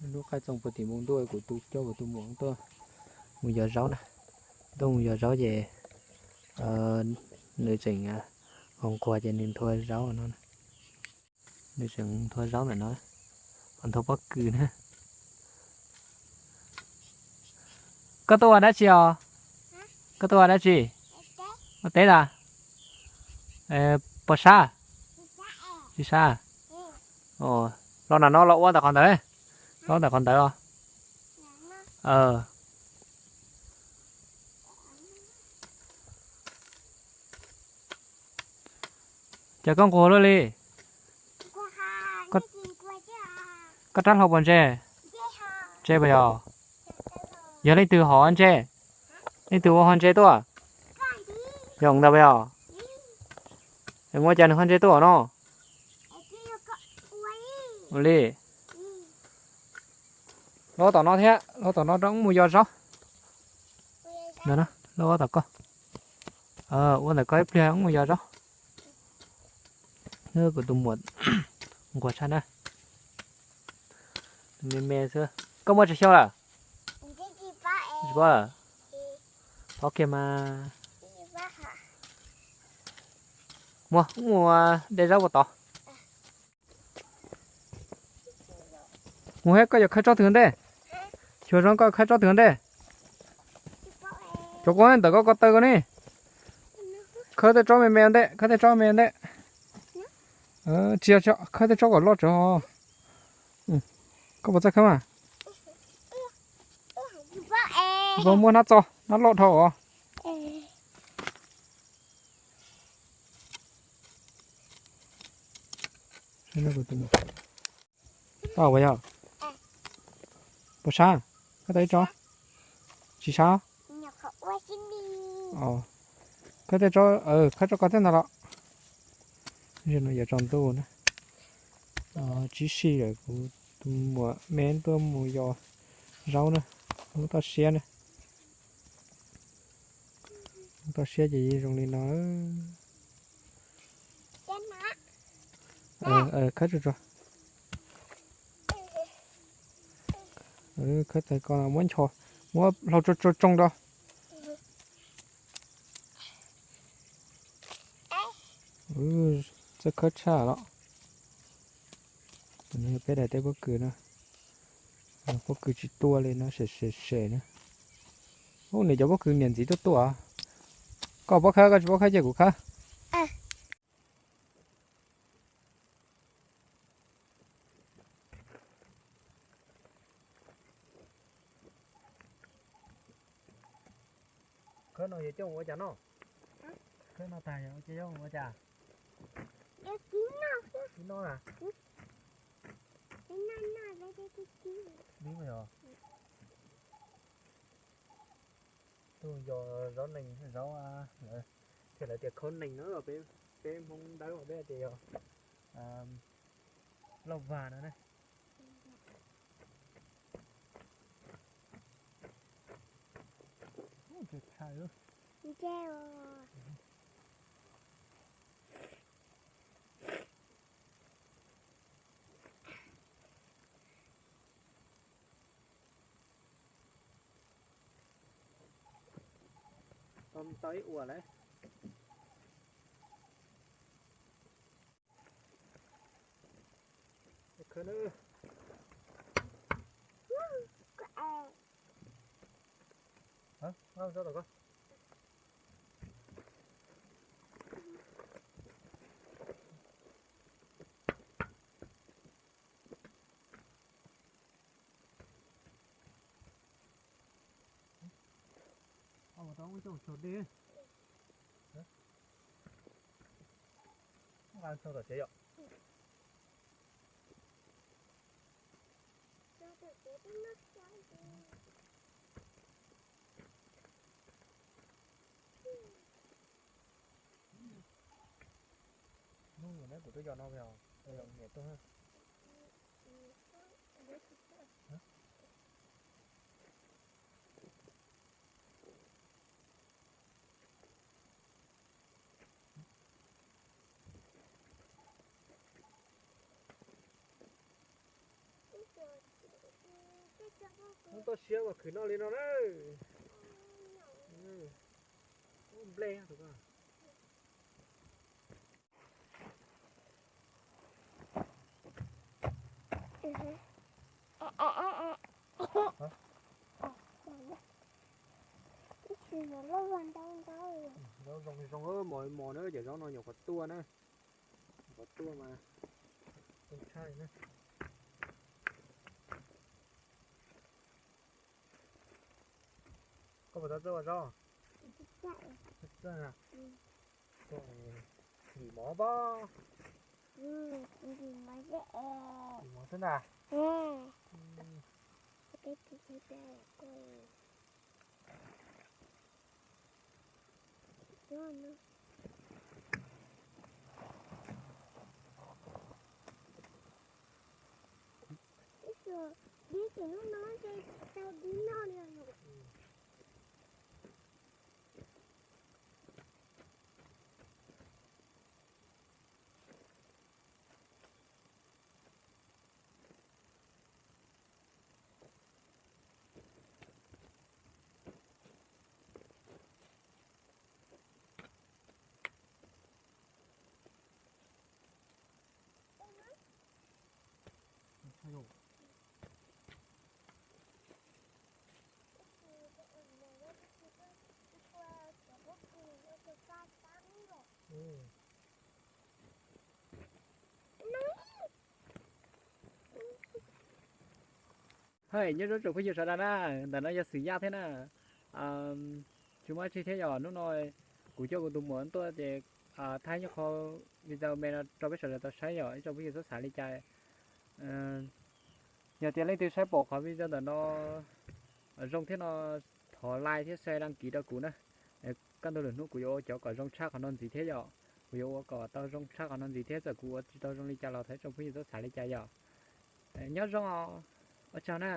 Hnub qaij txoos puag tim npoo ntuj kuv tus, coj kuv tus muam tuaj mus yos zaub na. Tuaj mus yos zaub ces nws tseem nquag nquag ces nws nthua zaub no. Nws tseem nthua zaub ntawm no, nthua pob kws na. Koj tuaj ua dab tsi os? Koj tuaj ua dab tsi? Ua teb ntag. Puas sab? Tsis sab. Los nram no los ua ntawm qhov ntawd, los ntawm qhov ntawd os. Ces koj nquag luaj li. Koj rab hlau puas ntse? Ntse puas yog? Yog leej twg hov ntse? Leej twg ua ho ntse tuaj? Yog ntawd puas yog? Ua cas nws ho ntse tuaj no? Ua li. Los tom no thiab, los tom no rau wb mus yos zaub. Los tom koj. Ua ntawm koj ib pliag wb mus yos zaub. Kuv tus muam nquag tshaj na. Me me xwb. Koj muaj tsawg xyoo lawm? Tsis paub lawm. Paub kiag mas. Muaj, wb mus de zaub puag tod. Mus thiab, koj yuav khawb tsob twg ua ntej? Xyuas zoo koj khawb tsob twg ua ntej. Cov koj ntawm koj ko taw ko ne. Khawb tej tsob me me ua ntej, khawb tej tsob me ua ntej. Tsis, khawb tej tsob kom loj tso. Koj puas txawj khawb mas? Koj muab hnab txo, hnab loj dhau os. Tau puas yog? Puas sab? Khawb tau ib tsob. Tsis sab. Khawb tej tsob, khawb tsob ko thiab ntag los. Zaum no yuav tsaus ntuj na. Tsib si lawm, kuv tus muam me tuaj mus yos zaub na. Hnub toj siab na. Hnub toj siab ces zoo li no. Khawb tso tso. Khawb tag ko muab nchos, muab hlau tso tso tsoo rau. Txawj khawb tshaj los. Tus no yog peb daim teb pob kws na. Pob kws tsis tuaj li no, sem sem sem na. Ub, nws cov pob kws niam ntxiv tuaj tuaj. Koj paub khawb, koj tsis paub khawb cia kuv khawb. Khawb no yuav coj mus ua cas noj? Khawb no tag yuav coj mus ua cas? Kib noj na. Kib yog. Tus yog zaub nees, zaub, thiaj lawv tias khaub nees no, peb Hmoob Dawb peb tias yog lauj vag no na. Tau ib ua lawm. Nqa txog tom tsev yom. Hnub no kuv twb yos no, yos niam tuaj. Muab toj siab mas khwv noj li no na. Nplej. Zaub zoo zoo, mos mos na, cov zaub no nyuam qhuav tuaj na. Nyuam qhuav tuaj mas zoo tshaj li na. Koj puas tau txawj ua zaub? Txawj na. Ntim mov pob. Ntim mov xwb na. Hais nyob zoo tsoom phooj ywg sawv daws na, ntawm no yog Xwm Yaj thiab na. Tsis muaj dab tsi thiab yog hnub no kuv coj kuv tus muam tuaj ces thaij nyob qhov video me no rau peb sawv daws tau saib yom, ib tsoom phooj ywg txhob xav li cas. Yog tias leej twg saib pom qhov video ntawm no zoo thiab no thov like thiab share đăng ký rau kuv na. Kaj ntug lwm hnub kuv yuav ua cov kom zoo tshaj qhov no ntxiv thiab yom. Kuv yuav ua kom tau zoo tshaj qhov no ntxiv thiab, txawm kuv ua tsis tau zoo li cas los thov ib tsoom phooj ywg txhob xav li cas yom. Nyob zoo os, ua tsaug na.